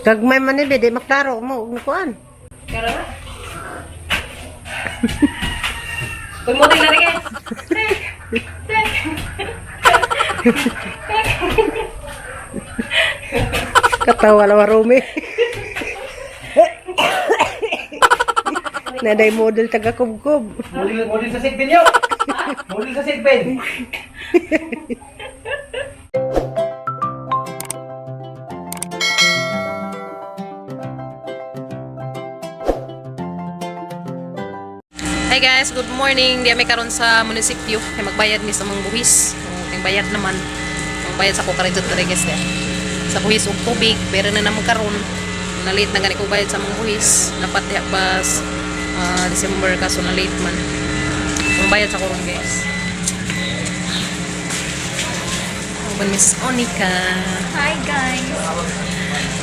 Kagmay man ni di maklaro mo og kuan. Kaya na. Uy, model na rin guys. Tek! Tek! Katawa la warumi. Naday model taga kubkob. Model, model sa silpin yun! Model sa silpin! Hi guys, good morning. Di kami karon sa munisipyo kay magbayad mi sa mga buhis. So, kay bayad naman. Ang bayad sa ko karon diri guys di. Sa buhis ug tubig, pero na namo karon. Na late na gani ko bayad sa mga buhis. Dapat diha pa December kaso na late man. Ang bayad sa karon guys. Uban Miss Onika. Hi guys.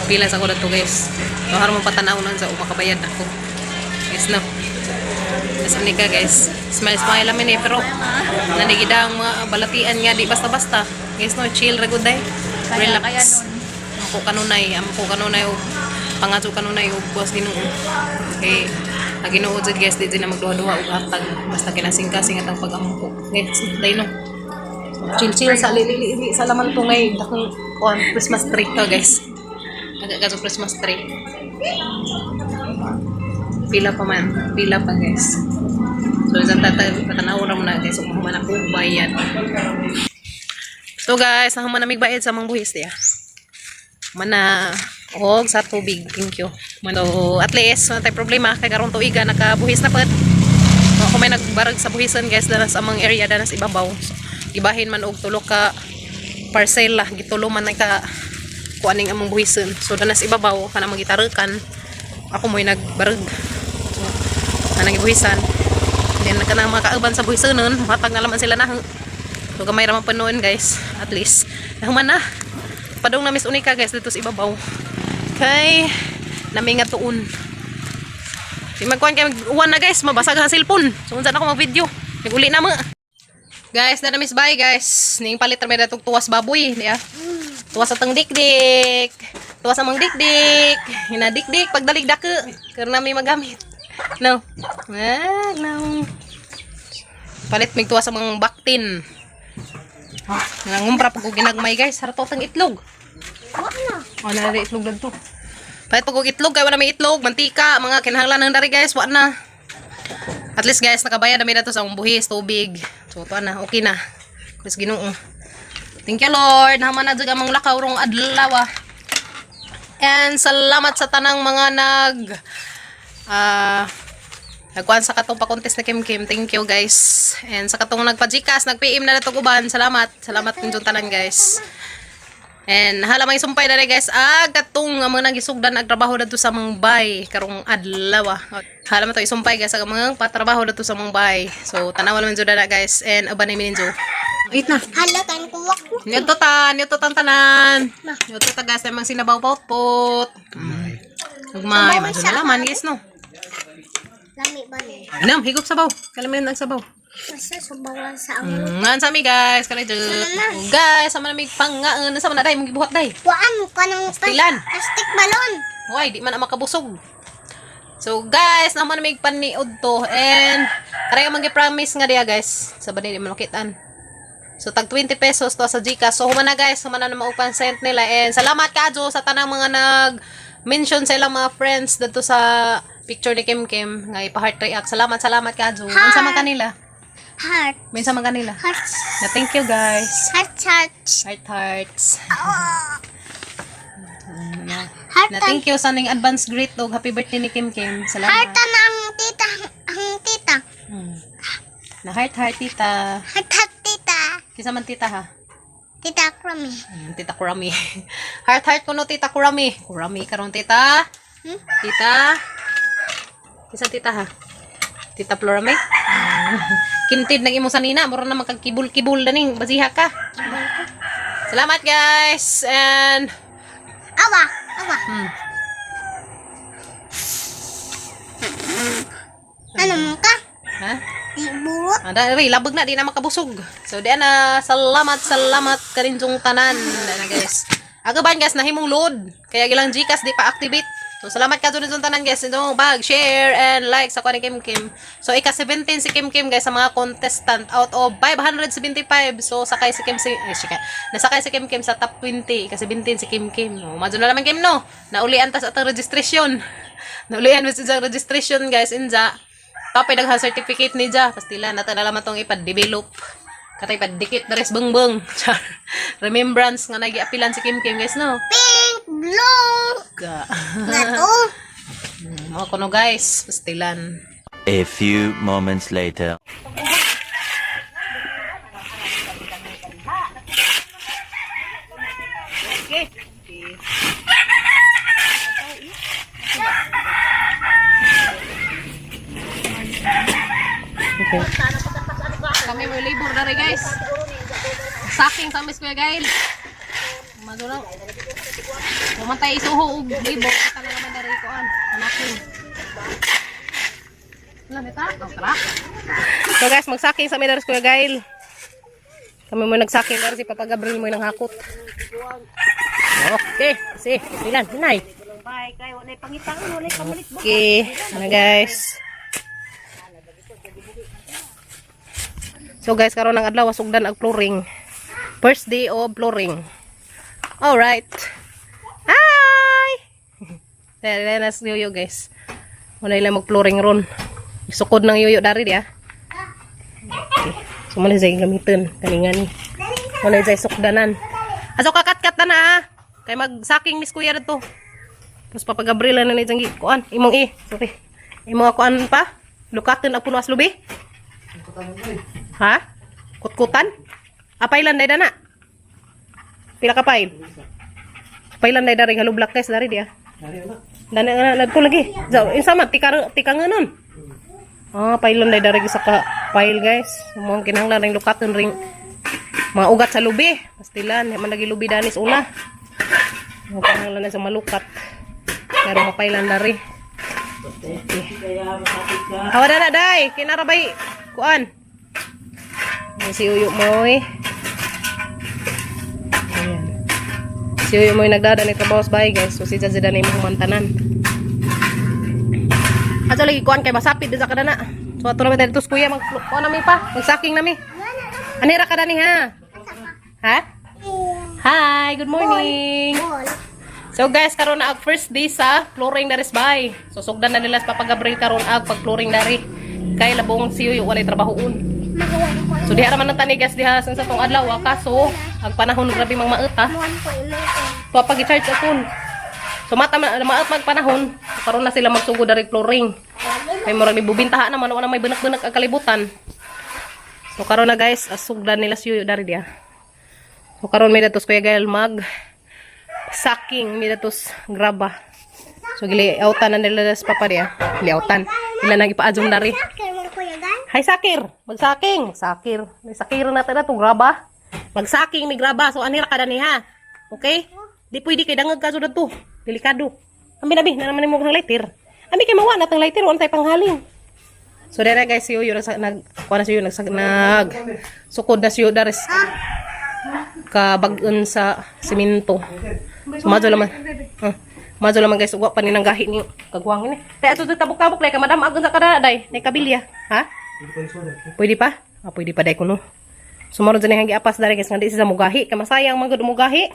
Pila sa ko to guys. So haron mo patanaw nun sa makabayad ako. Guys no. Miss Onika guys. Smile smile lang eh pero nanigida ang mga balatian nga di basta-basta. Guys no, chill ra gud day. Kaya, Relax. kaya nun. Ako kanunay, amo kanunay og pangato kanunay og buwas Ginoo. Okay. Ang Ginoo jud guys, di jud na magduha-duha og hatag basta kinasing-kasing atang pag-ampo. Guys, day no. Chill chill sa li, li, li, sa laman to ngay dakong kuan Christmas tree to guys. Nagagaso Christmas tree. Pila pa man, pila pa guys. So sa tata tatanaw ra mo na guys, ug mahuman ako bayad. So guys, nahuman na bayad sa mga buhis diya. Mana og sa tubig, thank you. Mano at least wala tay problema kay karon tuiga nakabuhis na pud. So, ako may nagbarag sa buhisan guys danas amang area danas ibabaw. So, gibahin man og tulo ka parcela gitulo man na ka kuaning among buhisan. So danas ibabaw kana magitarukan. Ako mo'y nagbarag. So, anang ibuhisan. Then kanang mga kauban sa buhisanon, matag na laman sila na. So gamay ra man pa noon guys, at least. Nahuman na. Padung na Miss Unika guys dito sa ibabaw. Kay nami nga tuon. Di magkuhan kay uwan na guys, mabasag ang cellphone. So unsa na ako mag-video. Naguli na mo. Guys, na miss bye guys. Ning palit ra may datong tuwas baboy, diya. Tuwas atong dikdik. Tuwas among dikdik. Hina dikdik pagdalig dako. Karon na may magamit. No. Ah, no. Palit mig tuwas among baktin. Ah, nangumpra pag og ginagmay guys, harato tang itlog. Wala na itlog dagto. Palit pag og itlog kay wala may itlog, mantika, mga kinahanglan ng dari guys, wa na. At least guys, nakabayad na mi dato sa among buhis, tubig. So to na, okay na. Kus Ginoo. Thank you Lord. Naman na jud among lakaw rong adlaw. Ah. And salamat sa tanang mga nag nagkuan sa katong pa-contest na Kim Kim. Thank you guys. And sa katong nagpa-Gcash, nag-PM na natong uban. Salamat. Salamat ninyong tanan guys. And hala may sumpay na rin guys. Ah, katong nga mga nagisugdan nagtrabaho dadto sa Mangbay karong adlaw. Ah. Hala man to isumpay guys ang mga patrabaho dadto sa Mangbay. So tanawa naman jud na guys and uban ni ninyo. Eat na. Hala kan kuwak ko. Nyoto ta, nyoto tan tanan. Nyoto ta guys, namang sinabaw pot. Ugmay, man jud na laman guys no. Lami ba ni? Nam, higop sabaw. Kalamin ang sabaw. Basta subawan sa ang. Ngan sa mi guys, kalay jud. Guys, sama na mig pangaan, sama na day mong gibuhat day. Waan ka ng Pastilan. plastic balon. Why, di man ang makabusog. So guys, naman may paniod to and karay ang promise nga diya guys. Sa ba di man makitaan. So tag 20 pesos to sa GCash. So human na guys, human na na maupan sent nila and salamat kadyo sa tanang mga nag mention sa ilang mga friends dito sa picture ni Kim Kim nga ipa-heart react. Salamat, salamat kadyo. Unsa man kanila? Heart. Minsan man kanila. Hearts. Na thank you guys. Heart hearts. Heart hearts. Heart. Na thank you sa ning advance greet og happy birthday ni Kim Kim. Salamat. Heart na ang tita. Ang tita. Na heart heart tita. Heart heart tita. Kisa man tita ha. Tita Krami. Tita Kurami. Heart heart kuno tita Kurami. Kurami karon tita. Hmm? Tita. Kisa tita ha. Tita Florame. Kintid nang imo sanina, mura na magkakibul-kibul daning basiha ka. Salamat guys and Awa. Awa. Ano mo ka? Ha? Di burot. Ada ri labag na di na makabusog. So di na salamat salamat kaninjong tanan. Di na guys. Agaban guys, nahimong load. Kaya gilang GCash di pa activate. So salamat ka dun tanan guys. Ito bag, share and like sa kuha ni Kim Kim. So ika 17 si Kim Kim guys sa mga contestant out of 575. So sakay si Kim si eh, sikay. Nasakay si Kim Kim sa top 20. Ika 17 si Kim Kim. No, madyo na naman Kim no. Naulian tas atang registration. Naulian mas sa registration guys inja. Tapay daghan certificate ni ja. Pastila natin alam atong ipad-develop. Katay padikit na res bengbeng. Char. Remembrance nga nagiapilan si Kim Kim guys no. Pink, blue. Ga. Nga to. Mga kuno guys, pastilan. A few moments later. Okay. Kami mo labor na rin guys. Saking sa mis Kuya Gail. Madura. Pumantay isuho og labor kita na naman dari kuan. Anakin. Wala nita? Ang tara. So guys, magsaking sa Midaris Kuya Gail. Kami mo nagsaking dari si Papa Gabriel mo nang hakot. Okay, si, ilan, hinay. Okay, ano guys. So guys, karon ang adlaw sugdan ang flooring. First day of flooring. All right. Hi. Dere na si Yoyo guys. Wala ila mag-flooring ron. Sukod ng yoyo dari dia. Okay. So muna siya gamitin kaningan ni. Wala siya sukdanan. Aso kakat-kat na na ah. Kay magsaking miss kuya dito. Tapos Papa Gabriel na ni jang kuan imong i. Sorry. Imong kuan pa. Lukaton ang puno as lubi. Ha? Kutkutan? Apailan day dana? Pila ka pail? Pailan day dari halublak guys dari dia. Dana nga nagko lagi. So, insa man tika tika nga nun. Ah, pailon day dari sa ka pail guys. Mo ang kinahanglan ring lukaton ring mga ugat sa lubi. Pastilan, di man lagi lubi danis una. Mo kinahanglan na sa malukat. Pero mapailan dari. Okay. Hawa na na day, kinarabay kuan. Ayan, si Uyo Moy. Ayan. Si Uyo Moy nagdada ni trabaho sa bahay guys. So si Jazi na imong mantanan. Ato lagi kuan kay masapit din sa kadana. So ato naman dito kuya mag kuan nami pa, magsaking nami. Anira ka dani ha? Ha? Hi, good morning. Ball. So guys, karon na ang first day sa flooring na bay. So sugdan na nila sa Papa Gabriel karon ag pag flooring na ri. Kay labong siyo yung walay trabahoon. Magawa ko. So diha ra man ang tanigas diha sa tong adlaw ah, kaso ang panahon grabe mang maeta. Muan ko imo. So pag i-charge akon. So mata maot mag panahon, karon na sila magsugod dari flooring. Kay murag ni bubintaha naman wala may bunak-bunak ang kalibutan. So karon na guys, asugdan nila siyo dari diha. So karon may datos Kuya Gael mag saking may datos graba. So giliautan na nila sa papa diha. Giliautan. Ila nang ipaadjong dari. Sakir mo kuya gan. Hi Sakir, magsaking, magsakir. May sakir na tayo na graba. Magsaking may graba. So anira ka dani ha. Okay? Di pwede kay dangag ka sudad to. Delikado. Ambi nabi, na naman mo ang lighter. Ambi kay mawa na tang lighter, wala tay panghaling. So dere guys, siyo yun nag nag kuha na siyo nag nag sukod na siyo dares kabag-on sa simento. So madyo laman. Ah, madyo laman guys, ugwa pa ni nang gahi ni kagwangin eh. Tay ato tabok-tabok lay ka madam agon sa kada day, nay kabilya, ha? Pwede pa? Ah, pwede pa day kuno. Sumarod dyan ang giapas dari guys nga di sila mugahi. Kay masayang man gud mugahi.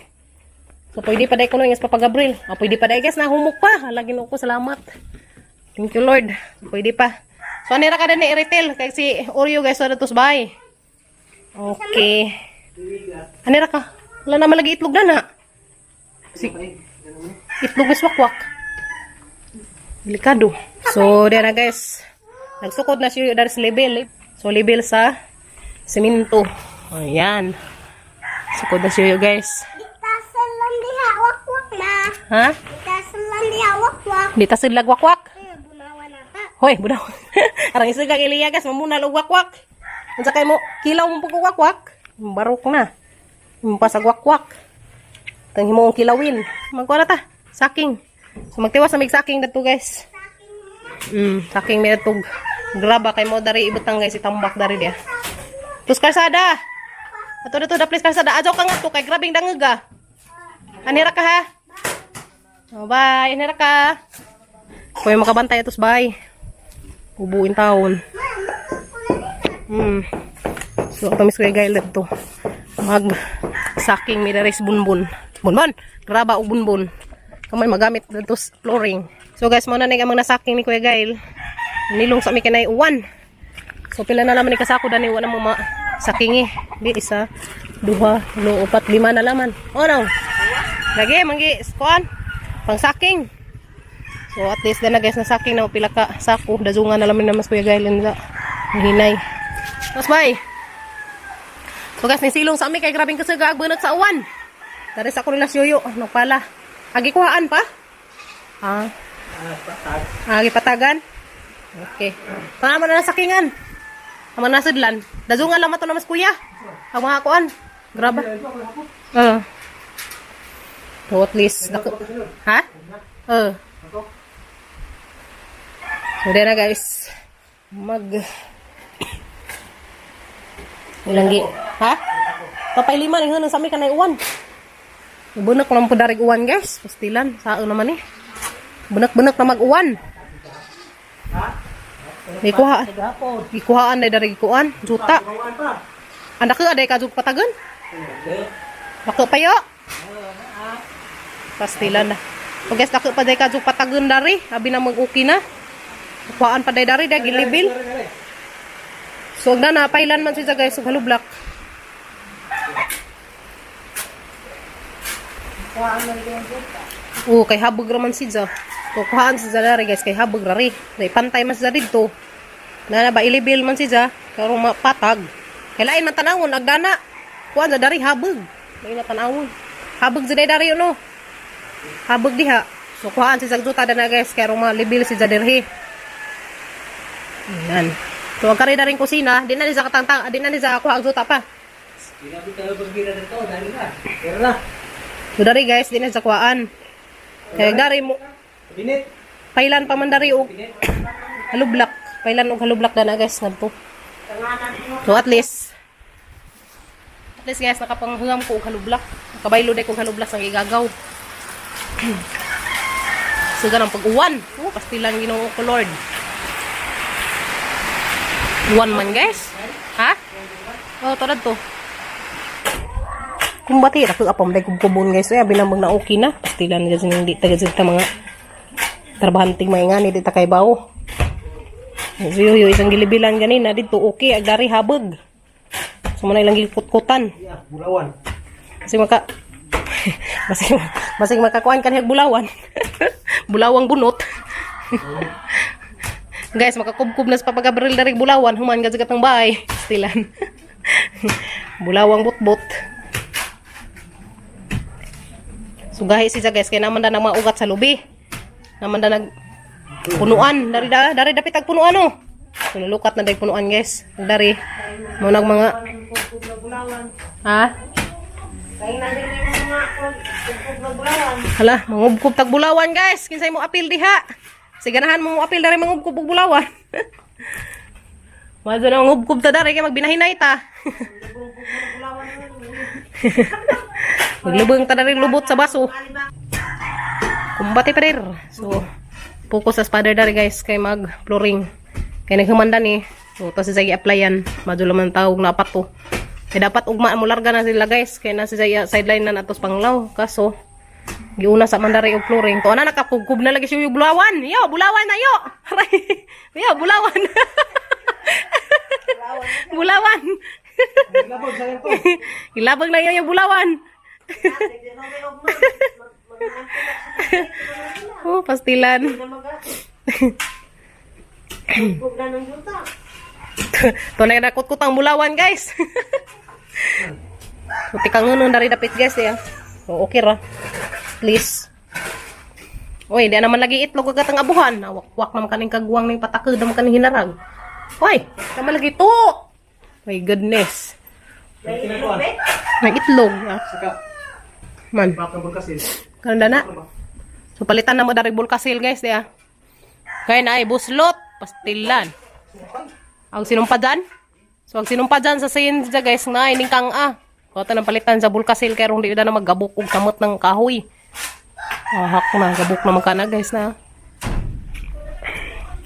So pwede pa day kuno ingas Papa Gabriel. Ah, pwede pa day guys nahumok pa. Hala Ginoo ko salamat. Thank you Lord. So, pwede pa. So anira ka ni i-retail kay si Oreo guys sa datos bay. Okay. Anira ka. Wala naman lagi itlog na na. Si itlog is wakwak. Delikado. So, diyan na guys. Nagsukod na siya dari sa level. So, level sa simento. Ayan. Sukod na siya guys. Dita sa lang diha wakwak ma. Ha? Dita sa lang diha wakwak. Di ta sila wakwak. Ay, bunawa na ka. Hoy, budaw. Arang isa kang Eliya guys, mamuna og wakwak. Unsa kay mo kilaw mo pag wakwak? Barok na. Pasag wakwak. Tang himo ang kilawin. Magkuha na ta. Saking. So magtiwas na mig saking dadto guys. Saking may datog. Graba kay mo dari ibutang guys itambak dari dia. Tus kalsada. Ato dito da please kalsada. Ajaw ka nga to kay grabing dangeg ah. Anira ka ha. Oh, bye. Anira ka. Kuya makabantay atos bye. Ubuin taon. So, ato mis Kuya Gail to. Mag saking midaris bunbun. Bunbun! Graba og bunbun. Kamay magamit dito sa flooring. So guys, mo na ang mga nasaking ni Kuya Gail. Nilong sa mi kanay uwan. So pila na laman ni kasako dani wala mo ma sakingi. Di isa, duha, tulo, upat, lima na laman. Oh no. Lagi manggi kuan pang saking. So at least na guys nasaking na pila ka sako dazungan na laman na mas Kuya Gail nila. Hinay. Tapos bye. So guys, nisilong sa ami kay grabing kasuga ag bunot sa uwan. Dari sa ko nila siyuyo, nagpala. Agi kuhaan pa? Ah. Agi patagan. Okay. Tama na sakingan. Tama na sudlan. Dazungan lang mato na mas kuya. Ang mga kuan. Graba. Ah. So at least dako. Ha? So na guys. Mag Ilang gi. Ha? Papay lima ning hunong sa mi kanay uwan. Bunak lang po darig uwan guys. Pastilan, sao naman eh. Bunak-bunak na mag-uwan. Ikuha. Ikuhaan na darig kuan, juta. Anak ko aday ka patagan. Dako pa yo. Pastilan na. O guys, dako pa day ka patagan dari, abi na mag-uki na. Kuhaan pa day dari day gilibil. So agna na pailan man siya guys, ug halublak. Oo, kay habog raman siya. Kukuhaan siya dari guys, kay habog rari. Dahil pantay man siya dito. Na na ba ilibil man siya, karon mapatag. Kay lain man tanawon agdana. Kuan sa dari habog. Lain na tanawon. Habog sa dari no. Habog diha. So kuhaan siya juta na guys, kay aron malibil siya dirhi. Ayan. So ang kari rin kusina, di na ni sa katangtang, di na ni sa kuha ang juta pa. Pero na. So dari guys, di na sa kuhaan. Kaya dari mo Binit. pailan pa man dari og halublak. Pailan og halublak na na guys ngadto. So at least guys nakapanghungam ko og halublak. Nakabaylo day ko og halublak sa gigagaw. So ganang pag-uwan. Oh, pastilan Ginoo ko Lord. Uwan man guys. Ha? Oh, tulad to. Kung bati, ako apam day kubkubon guys. Ay, binambang na okay na. Pastilan guys, hindi taga sa mga trabahanting may nga ni di ta kay bawo. So yo isang gilibilan ganina dito okay ag dari habog. So mo na ilang gikutkutan. Yeah, bulawan. Kasi maka basing basing makakuan kanhig bulawan. Bulawang bunot. Guys, makakubkub na sa papagabril dari bulawan human ka sa katang bahay. Stilan. Bulawang butbot. Sugahi siya guys kay naman da nang mga ugat sa lubi. Naman da nag punuan dari da dari dapit ag punuan oh. So nulukat na day punuan guys. Dari mo nag mga Ha? Hala, mangubkob tag bulawan guys. Kinsay mo apil diha? Siganahan mo mo apil dari mangubkob og bulawan. Madto na mangubkob ta dari kay magbinahinay ta. Maglubong ta dari lubot sa baso. Kumbate pa der. So, focus sa spider dari guys kay mag flooring. Kay naghumanda ni. So, tas sa i-applyan. Madto man tawag na apat to. Kay dapat ugma mo larga na sila guys kay na sila sideline na natos panglaw kaso giuna sa mandari og flooring to ana nakakubkub na lagi siya yung bulawan yo bulawan na yo. Aray. Yo bulawan. Bulawan. Labog sa ganito. Ilabag na yo yung bulawan. Oh, pastilan. To na nakut-kut ang bulawan guys. So, tikang ngunong dari dapit guys ya. So, okay ra. Please. Uy, di naman lagi itlog agad ang abuhan. Wakwak naman kaning kagwang ning patakod naman kaning hinarag. Uy, naman lagi to. My goodness. May itlog. Ah. Saka, Man. baka bulkasil. Karon na. So palitan na mo dari bulkasil guys diya. Kaya na ay buslot, pastilan. Ang sinumpadan. So ang sinumpadan sa sin siya guys na ining kang ah. Kota nang palitan sa bulkasil kay rong di na maggabok og kamot ng kahoy. Ahak na gabok na man kana guys na.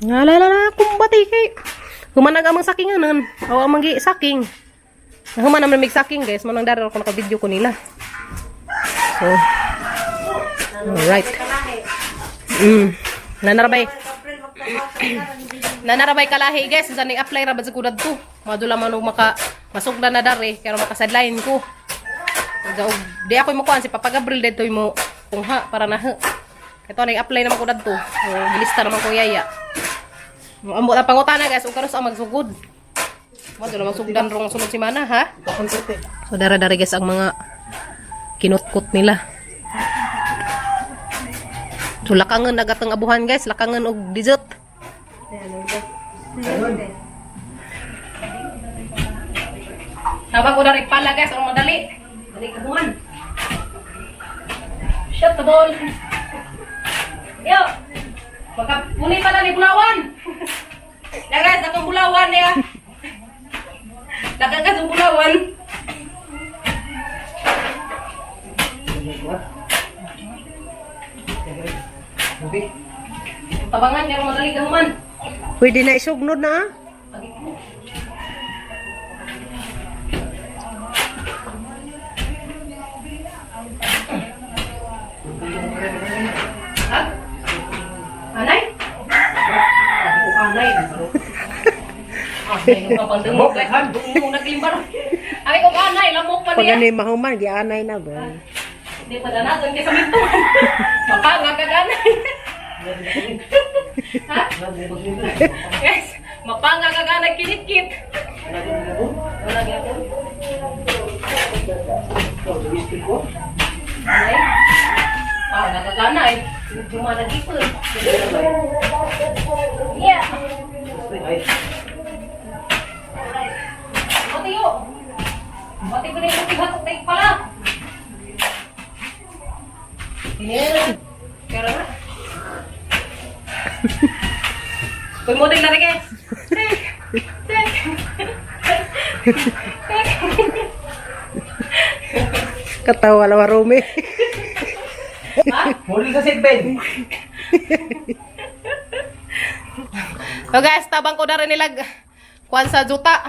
Nga la la la kumbati kay. Humanag amang sakinganan. Aw amang gi saking. Human naman mig saking guys, manang dara ako naka-video ko nila. So, alright. Nanarabay. Nanarabay kalahi guys, sa ning apply ra ba sa kudad ko. Madula man og maka masugdan na dare kaya maka sideline ko. Gaog di ako mo kuan si Papa Gabriel dito mo kungha para na. Ito ning apply naman ko dadto. So, gilista naman ko yaya. Amot ang pangutana guys, ug karos ang magsugod. Madula magsugdan rong sunod semana ha. So dara-dara guys ang mga kinutkot nila. So lakangan agatang abuhan guys, lakangan og dessert. Habang ko dari pala guys, ang madali. Dali kabuhan. Shut the ball. Yo. Baka puni pa na ni Bulawan. Ya guys, akong Bulawan ya. Dagang ka sa Bulawan. Tabangan kaya madali kahuman. Pwede na isugnod na ah. Ha? Anay? Sabi ko anay. Anay, nung kapandungog. Dungog naglimbar. Sabi ko anay, lamok pa Pag niya. ano yung mahuman, gianay na ba? Hindi pa na natin kaysa mintuan. Mapanga ka ganay. Ha? Guys, mapanga ka ganay kinit-kit. Wala gyapon. Anay? Panga ka ganay. Medyo managipon. Yeah. Pati yo. Pati ko na yung hatok tayo pala. Tinira. Pero na. Uy, model na rin guys. Tek. Tek. Tek. Katawa la warumi. Muli sa sigbin. So guys, tabang ko na rin nilag kuan sa juta.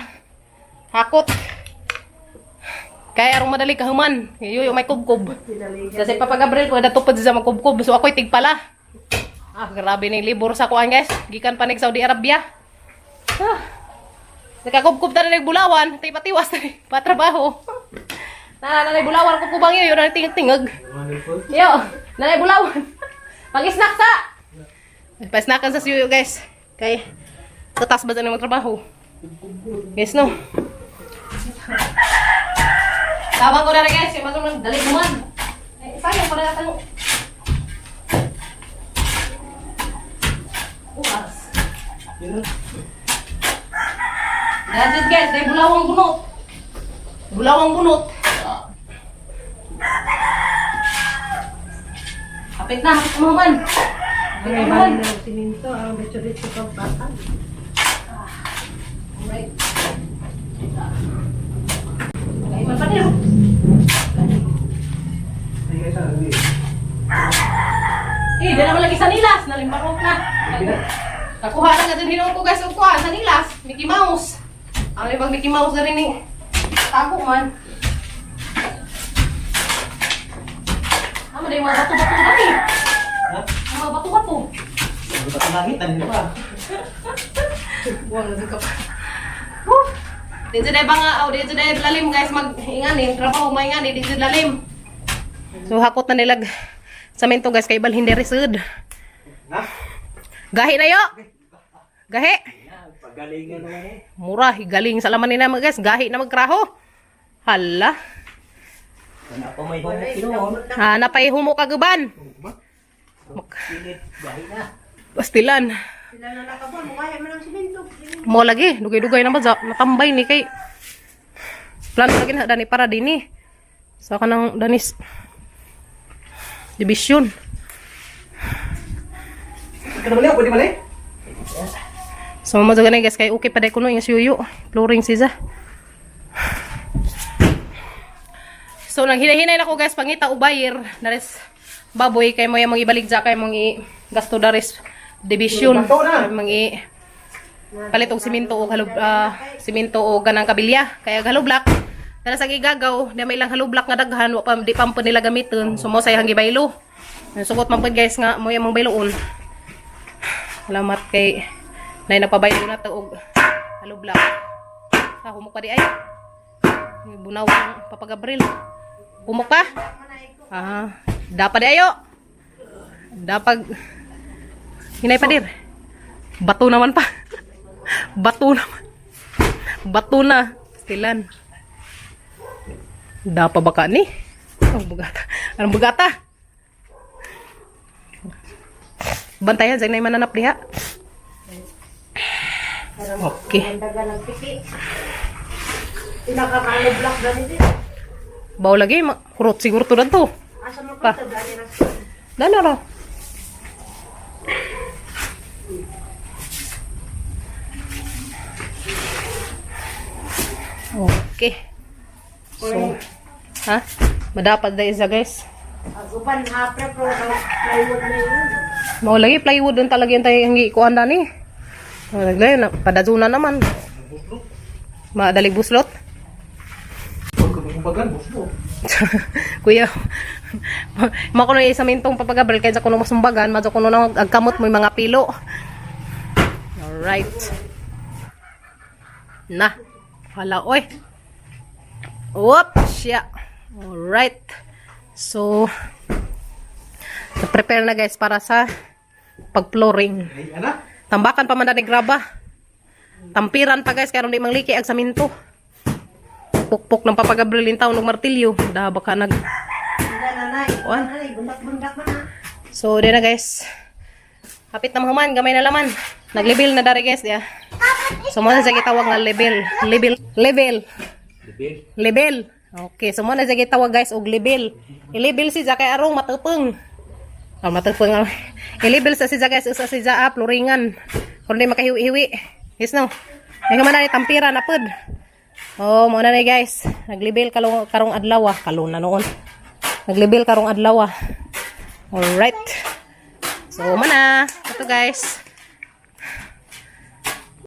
Hakot. Kaya arong madali kahuman. Yuyo may kubkob. Kasi Papa Gabriel ko datupod sa magkubkob. So ako'y tigpala. Ah, grabe ning libur sa kuan guys. Gikan pa nig Saudi Arabia. Ah. Nakakubkob ta na bulawan, tay patiwas ta patrabaho. Na na bulawan ko kubang yo, na tingag-tingag. Yo, nanay bulawan. Pag-snack sa. Pa-snackan sa suyo guys. Kay tatas ba sa magtrabaho? Guys no. Tawag ko na rin guys, yung mga dali naman. Eh, sayang pala natang. Uwas. That's it guys, dahil bulawang bunot. Bulawang bunot. Kapit na, kapit kumaman. Kapit kumaman. Siminto, ang bitso-bitso pagpatag. Alright. Ay, man pa niyo. Eh, dala mo lagi sa nilas. Nalimbarok na. Nakuha na nga din hinuon ko guys. Ang kuha sa nilas. Mickey Mouse. Ang ibang Mickey Mouse na rin eh. Tago man. Tama na yung mga bato-bato na eh. Ang mga bato-bato. Bato langit, ano pa? Buwang na ka pa. Woo! Dito na ba nga, oh, dito na lalim guys, mag-inganin, trabaho mainganin, dito lalim. So hakot na nilag samento guys, kay balhin diri sud. Na? Gahi na yo. Gahi. Pagalingan naman eh. Mura, galing sa laman nila mga guys, gahi na magkraho. Hala. Wala pa may humok noon. Ha, napay humo kagaban. Init, gahi na. Pastilan. Sila na nakabon, mukha man ang siminto. Mo lagi, dugay-dugay na ba natambay ni kay plano lagi na dani para dini. Sa kanang danis division. Ikaw na pwede mali? So mo na guys kay okay pa day kuno yung suyuyo. Flooring siya. So nang hinay-hinay na ko guys, pangita ubayir naris baboy kay mo yung mga ibalik dya kay mong i gasto daris division. Bato na. Kay mong i palit og simento o halo, simento o ganang kabilya kaya hollow block dala sa gigagaw di may ilang hollow block nga daghan wa pa di pa man nila gamiton, so mo say hang gibaylo. Sugot man pud guys nga mo yung mga bayloon. Salamat kay nay nagpabaylo na to og hollow block. Sa humok pa di ay. May bunaw ang Papa Gabriel. Humok pa? Ah, dapat di ayo. Dapag hinay pa dir. Bato naman pa. Bato naman. Bato na. Stilan. Dapa baka ni? Oh, bugata. Anong bugata? Bantayan, sa inay mananap diha. Okay. Ang daga ng piki. Pinakakalo-block ganito. Baw lagi, kurot siguro to to. Asa mo Pa. pa? Dali na. Dano ra. Okay. So, ha? Madapat dahil isa guys. Ang uban hapre pro plywood na yun. Mao lagi plywood din talaga yung tayo ang ikuan dani. Oh, naglayo na padazuna naman. Madalig buslot. Pagkabagan, buslo. Kuya, mako na isa mintong papagabral kaya sa kuno masumbagan, madyo kuno na agkamot mo yung mga pilo. Alright. Na. Hala, oy. Whoop, siya. Alright. So, prepare na guys para sa pag-flooring. Ay, anak. Tambakan pa man na ni graba. Tampiran pa guys, kaya di mangliki ag saminto. Pukpok ng papagabril taon og martilyo. Da baka nag Hindi nanay. Kuan. Nanay, bundak-bundak man ah. So, di na guys. Hapit na mahuman, gamay na laman. Nag-level na dari guys, diya. So, mo na siya gitawag nga level. Level. Level. Level. Level. Okay, so mo na siya gitawag guys og level. I-level si kay arong matupeng. Oh, matupeng. Ah. I-level sa si guys usa si ah, floringan. Kung di makahiwi-hiwi. Yes no. May man na ni tampira na pud. Oh, mo na ni guys. Nag-level kalong karong adlaw ah. Kalong na noon. Nag-level karong adlaw ah. Alright. So, mana. Ito guys.